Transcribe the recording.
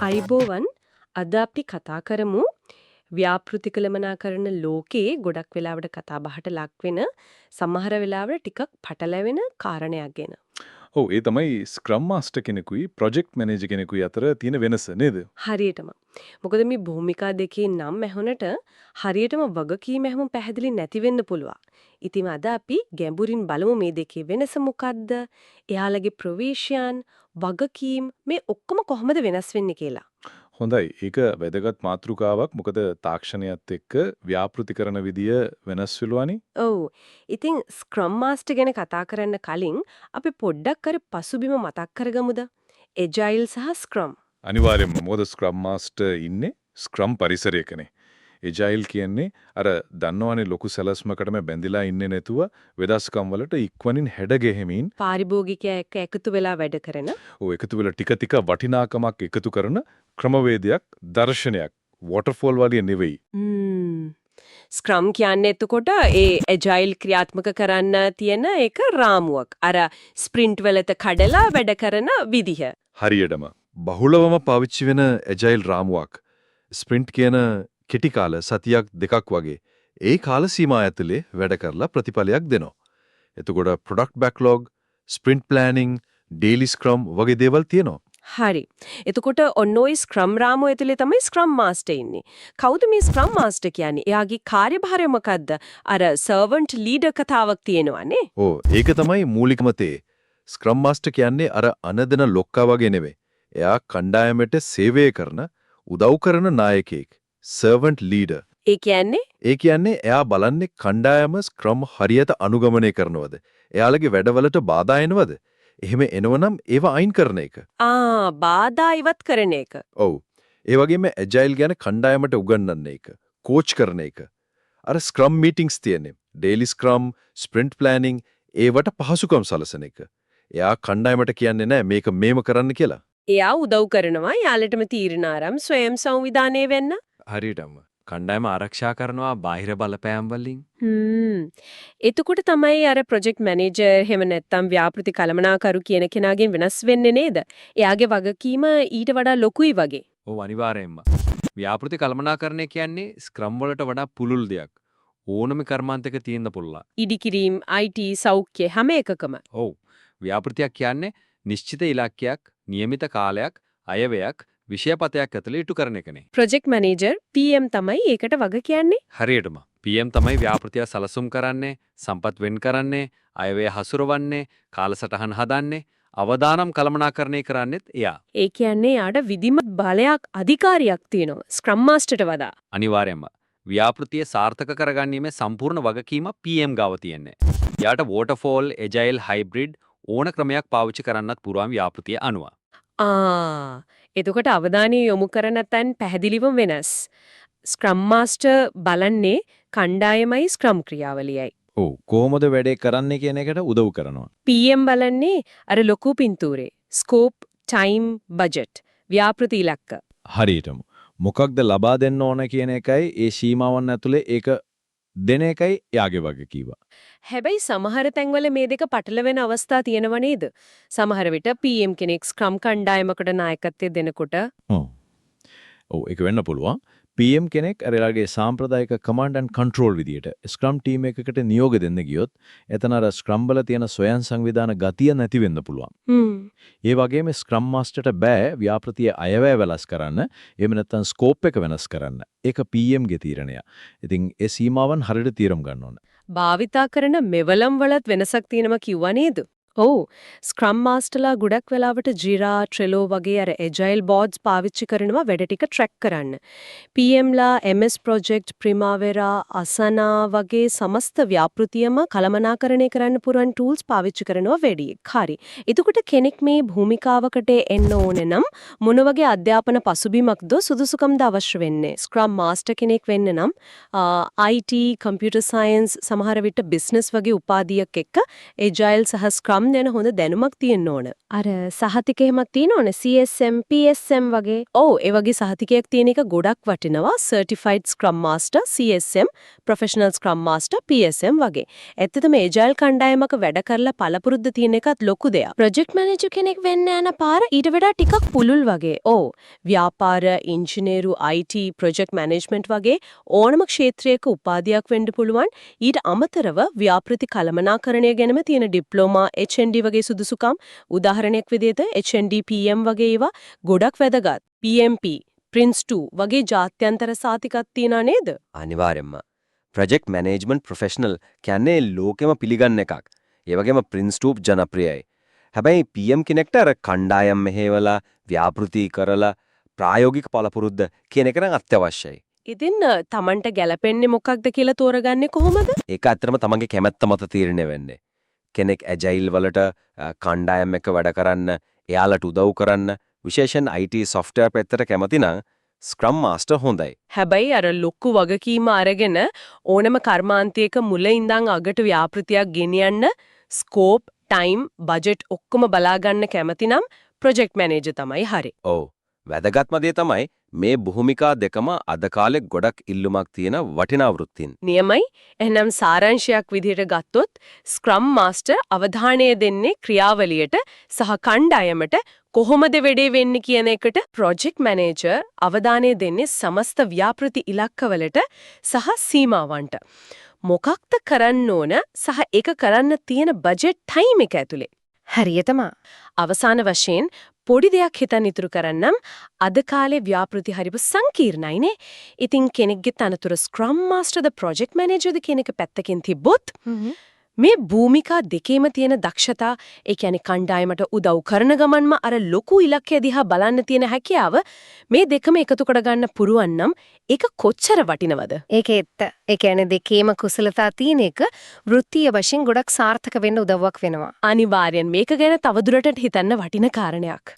ආයුබෝවන්. අද අපි කතා කරමු ව්‍යාපෘති කළමනාකරන ලෝකේ ගොඩක් වෙලාවට කතා බහට ලක් වෙන, සමහර වෙලාවට ටිකක් පටලැවෙන කාරණයක් ගැන. ඔව්, ඒ තමයි ස්ක්‍රම් මාස්ටර් කෙනෙකුයි ප්‍රොජෙක්ට් මැනේජර් කෙනෙකුයි අතර තියෙන වෙනස නේද? හරියටම. මොකද මේ භූමිකා දෙකේ නම් ඇහුනට හරියටම වගකීම හැම පැහැදිලි නැති වෙන්න පුළුවන්. ඉතින් අද අපි ගැඹුරින් බලමු මේ දෙකේ වෙනස මොකද්ද? එයාලගේ ප්‍රවේශයන්, වගකීම් මේ ඔක්කොම කොහොමද වෙනස් වෙන්නේ කියලා. හොඳයි. ඒක වැදගත් මාතෘකාවක්. මොකද තාක්ෂණයත් එක්ක ව්‍යාපෘති කරන විදිය වෙනස් වෙලුවානේ. ඔව්. ඉතින් ස්ක්‍රම් මාස්ටර් ගැන කතා කරන්න කලින් අපි පොඩ්ඩක් අර පසුබිම මතක් කරගමුද? එජයිල් සහ ස්ක්‍රම්. අනිවාර්යයෙන්ම, මොකද ස්ක්‍රම් මාස්ටර් ඉන්නේ ස්ක්‍රම් පරිසරයකනේ. එජයිල් කියන්නේ අර දන්නවනේ, ලොකු සැලැස්මකටම බැඳිලා ඉන්නේ නැතුව වෙනස්කම් වලට ඉක්මනින් හැඩ ගැහෙමින් පාරිභෝගිකයා එක්ක එකතු වෙලා වැඩ කරන. ඔව්, එකතු වෙලා ටික ටික වටිනාකමක් එකතු කරන ක්‍රමවේදයක්, දර්ශනයක්. වෝටර්ෆෝල් වගේ නෙවෙයි. ස්ක්‍රම් කියන්නේ එතකොට ඒ ඇජයිල් ක්‍රියාත්මක කරන්න තියෙන එක රාමුවක්. අර ස්ප්‍රින්ට් වලට කඩලා වැඩ කරන විදිහ. හරියටම. බහුලවම පාවිච්චි වෙන ඇජයිල් රාමුවක්. ස්ප්‍රින්ට් කියන කෙටි කාල, සතියක් දෙකක් වගේ. ඒ කාල සීමා ඇතුලේ වැඩ කරලා ප්‍රතිඵලයක් දෙනවා. එතකොට product backlog, sprint planning, daily scrum වගේ දේවල් තියෙනවා. හරි. එතකොට ඔන්න ඔය ස්ක්‍රම් රාමුව ඇතුලේ තමයි ස්ක්‍රම් මාස්ටර් ඉන්නේ. කවුද මේ ස්ක්‍රම් මාස්ටර් කියන්නේ? එයාගේ කාර්යභාරය මොකද්ද? අර සර්වන්ට් ලීඩර් කතාවක් තියෙනවා නේ. ඔව්, ඒක තමයි මූලිකම තේ. ස්ක්‍රම් මාස්ටර් කියන්නේ අර අණ දෙන ලොක්කා වගේ නෙවෙයි. එයා කණ්ඩායමට සේවය කරන, උදව් කරන නායකයෙක්. Servant leader. ඒ කියන්නේ? ඒ කියන්නේ එයා බලන්නේ කණ්ඩායම ස්ක්‍රම් හරියට අනුගමනය කරනවද? එයාලගේ වැඩවලට බාධා එනවද? එහෙම එනවනම් ඒවා අයින් කරන එක. ආ, බාධා ඉවත් කරන එක. ඔව්. ඒ වගේම ඇජයිල් ගැන කණ්ඩායමට උගන්වන්න එක. කෝච් කරන එක. අර ස්ක්‍රම් මීටින්ග්ස් තියෙන්නේ. ඩේලි ස්ක්‍රම්, ස්ප්‍රින්ට් ප්ලෑනින් ඒවට පහසුකම් සලසන එක. එයා කණ්ඩායමට කියන්නේ නෑ මේක මේම කරන්න කියලා. එයා උදව් කරනවා යාලටම තීරණ අරන් ස්වයං සංවිධානය වෙන්න. හරියටම. කණ්ඩායම ආරක්ෂා කරනවා බාහිර බලපෑම් වලින්. එතකොට තමයි අර ප්‍රොජෙක්ට් මැනේජර් එහෙම නැත්නම් ව්‍යාපෘති කළමනාකරු කියන කෙනාගෙන් වෙනස් වෙන්නේ නේද? එයාගේ වගකීම ඊට වඩා ලොකුයි වගේ. ඔව්, අනිවාර්යයෙන්ම. ව්‍යාපෘති කළමනාකරණය කියන්නේ ස්ක්‍රම් වලට වඩා පුළුල් දෙයක්. ඕනම කර්මාන්තයක තියෙන්න පුළුවන්. ඉදිකිරීම්, IT, සෞඛ්‍ය හැම එකකම. ඔව්. ව්‍යාපෘතියක් කියන්නේ නිශ්චිත ඉලක්කයක්, නියමිත කාලයක්, අයවැයක්, විෂයපතයක් ඇතුළේ ඉටු කරන එකනේ. ප්‍රොජෙක්ට් මැනේජර් PM තමයි ඒකට වග කියන්නේ. හරියටම. PM තමයි ව්‍යාපෘතිය සැලසුම් කරන්නේ, සම්පත් වෙන් කරන්නේ, අයවැය හසුරවන්නේ, කාලසටහන් හදන්නේ, අවදානම් කළමනාකරණය කරන්නෙත් එයා. ඒ කියන්නේ එයාට විධිමත් බලයක්, අධිකාරියක් තියෙනවා ස්ක්‍රම් මාස්ටර්ට වඩා. අනිවාර්යයෙන්ම. ව්‍යාපෘතිය සාර්ථක කරගැනීමේ සම්පූර්ණ වගකීම PM ගාව තියෙන්නේ. එයාට වෝටර්ෆෝල්, එජයිල්, හයිබ්‍රිඩ් ඕන ක්‍රමයක් පාවිච්චි කරන්නත් පුළුවන් ව්‍යාපෘතිය අනුව. ආ, එතකොට අවධානය යොමු කරන තැන් පැහැදිලිවම වෙනස්. ස්ක්‍රම් මාස්ටර් බලන්නේ කණ්ඩායමයි ස්ක්‍රම් ක්‍රියාවලියයි. ඔව්, කොහොමද වැඩේ කරන්නේ කියන එකට උදව් කරනවා. PM බලන්නේ අර ලොකු පින්තූරේ. ස්කෝප්, ටයිම්, බජට්, ව්‍යාපෘති ඉලක්ක. හරියටම. මොකක්ද ලබා දෙන්න ඕන කියන එකයි, ඒ සීමාවන් ඇතුලේ ඒක දෙන එකයි එයාගේ වගකීම. හැබැයි සමහර තැන්වල මේ දෙක පටලවෙන අවස්ථා තියෙනව නේද? සමහර විට PM කෙනෙක් ස්ක්‍රම් කණ්ඩායමකට නායකත්වය දෙනකොට ඔව්. ඔව්, ඒක වෙන්න පුළුවන්. PM කෙනෙක් අර එයාගේ සාම්ප්‍රදායික කමාන්ඩ් ඇන්ඩ් කන්ට්‍රෝල් විදියට ස්ක්‍රම් ටීම් එකකට නියෝග දෙන්න ගියොත්, එතන අර ස්ක්‍රම් වල තියෙන ස්වයං සංවිධාන ගතිය නැති වෙන්න පුළුවන්. ඒ වගේම ස්ක්‍රම් මාස්ටර්ට බෑ ව්‍යාපෘතියේ අයවැය වෙනස් කරන්න, එහෙම නැත්නම් ස්කෝප් එක වෙනස් කරන්න. ඒක PM ගේ තීරණය. ඉතින් ඒ සීමාවන් හරියට තීරම් ගන්න ඕන. භාවිතා කරන මෙවලම් වලත් වෙනසක් තියෙනවා කිව්වා නේද? ඔව්. ස්ක්‍රම් මාස්ටර්ලා ගොඩක් වෙලාවට Jira, Trello වගේ අර agile boards පාවිච්චි කරනවා වැඩ ටික ට්‍රැක් කරන්න. PM ලා MS Project, Primavera, Asana වගේ සමස්ත ව්‍යාපෘතියම කළමනාකරණය කරන්න පුළුවන් tools පාවිච්චි කරනවා වැඩි. හරි. එතකොට කෙනෙක් මේ භූමිකාවකට එන්න ඕනේ නම් මොන වගේ අධ්‍යාපන පසුබිමක්ද, සුදුසුකම්ද අවශ්‍ය වෙන්නේ? ස්ක්‍රම් මාස්ටර් කෙනෙක් වෙන්න නම් IT, computer science, සමහර විට බිස්නස් වගේ උපාධියක් එක්ක agile සහ ස්ක්‍රම් ස්ක්‍රම් ගැන හොඳ දැනුමක් තියෙන්න ඕන. අර සහතික එහෙමක් තියෙනවනේ CSM, PSM වගේ. ඔව්, ඒ වගේ සහතිකයක් තියෙන එක ගොඩක් වටිනවා. Certified Scrum Master, CSM, Professional Scrum Master, PSM වගේ. ඇත්තටම Agile කණ්ඩායමක වැඩ කරලා පළපුරුද්ද තියෙන එකත් ලොකු දෙයක්. ප්‍රොජෙක්ට් මැනේජර් කෙනෙක් වෙන්න යන පාර ඊට වඩා ටිකක් පුළුල් වගේ. ඔව්. ව්‍යාපාර, ඉංජිනේරු, IT, project management වගේ ඕනම ක්ෂේත්‍රයක උපාධියක් වෙන්න පුළුවන්. ඊට අමතරව ව්‍යාපෘති කළමනාකරණය ගැනම තියෙන ඩිප්ලෝමා, HND වගේ සුදුසුකම්, උදාහරණයක් විදිහට HND PM වගේ ඒවා ගොඩක් වැදගත්. PMP, Prince 2 වගේ ජාත්‍යන්තර සහතිකත් තියනා නේද? අනිවාර්යෙන්ම. ප්‍රොජෙක්ට් මැනේජ්මන්ට් ප්‍රොෆෙෂනල් කියන්නේ ලෝකෙම පිළිගන්න එකක්. ඒ වගේම Prince 2 ජනප්‍රියයි. හැබැයි PM කෙනෙක්ට අර කණ්ඩායම් මෙහෙवला ව්‍යාපෘති කරලා ප්‍රායෝගික පළපුරුද්ද කියන එක නම් අත්‍යවශ්‍යයි. ඉතින් තමන්ට ගැලපෙන්නේ මොකක්ද කියලා තෝරගන්නේ කොහොමද? ඒක ඇත්තටම තමන්ගේ කැමැත්ත මත තීරණය වෙන්නේ. කෙනෙක් ඇජයිල් වලට කණ්ඩායම් එක්ක වැඩ කරන්න, එයාලට උදව් කරන්න, විශේෂයෙන් IT software පැත්තට කැමති නම් Scrum Master හොඳයි. හැබැයි අර ලොකු වගකීම අරගෙන ඕනම කර්මාන්තයක මුල ඉඳන් අගට ව්‍යාපෘතියක් ගෙනියන්න ස්කෝප්, ටයිම්, බජට් ඔක්කොම බලා ගන්න කැමති නම් ප්‍රොජෙක්ට් මැනේජර් තමයි හරි. ඔව්. වැදගත්ම දේ තමයි මේ භූමිකා දෙකම අද කාලේ ගොඩක් ඉල්ලුමක් තියෙන වටිනා වෘත්තීන්. නියමයි. එහෙනම් සාරාංශයක් විදිහට ගත්තොත් ස්ක්‍රම් මාස්ටර් අවධානය දෙන්නේ ක්‍රියාවලියට සහ කණ්ඩායමට කොහොමද වැඩේ වෙන්නේ කියන එකට, ප්‍රොජෙක්ට් මැනේජර් අවධානය දෙන්නේ සමස්ත ව්‍යාපෘති ඉලක්කවලට සහ සීමාවන්ට. මොකක්ද කරන්න ඕන සහ ඒක කරන්න තියෙන බජට් ටයිම් එක ඇතුලේ. හරියටම. අවසාන වශයෙන් පොඩි දෙයක් හිතන්න ඉතුරු කරන්නම්. අද කාලේ ව්‍යාපෘති හරිම සංකීර්ණයිනේ. ඉතින් කෙනෙක්ගේ තනතුර ස්ක්‍රම් මාස්ටර්ද ප්‍රොජෙක්ට් මැනේජර්ද කියන එක පැත්තකින් තිබ්බොත් මේ භූමිකා දෙකේම තියෙන දක්ෂතා, ඒ කියන්නේ කණ්ඩායමට උදව් කරන ගමන්ම අර ලොකු ඉලක්කය දිහා බලන්න තියෙන හැකියාව, මේ දෙකම එකතු කරගන්න පුරුවන් නම් ඒක කොච්චර වටිනවද? ඒක ඇත්ත. ඒ කියන්නේ දෙකේම කුසලතා තියෙන එක වෘත්තීය වශයෙන් ගොඩක් සාර්ථක වෙන්න උදව්වක් වෙනවා. අනිවාර්යෙන් මේක ගැන තවදුරටත් හිතන්න වටින කාරණයක්.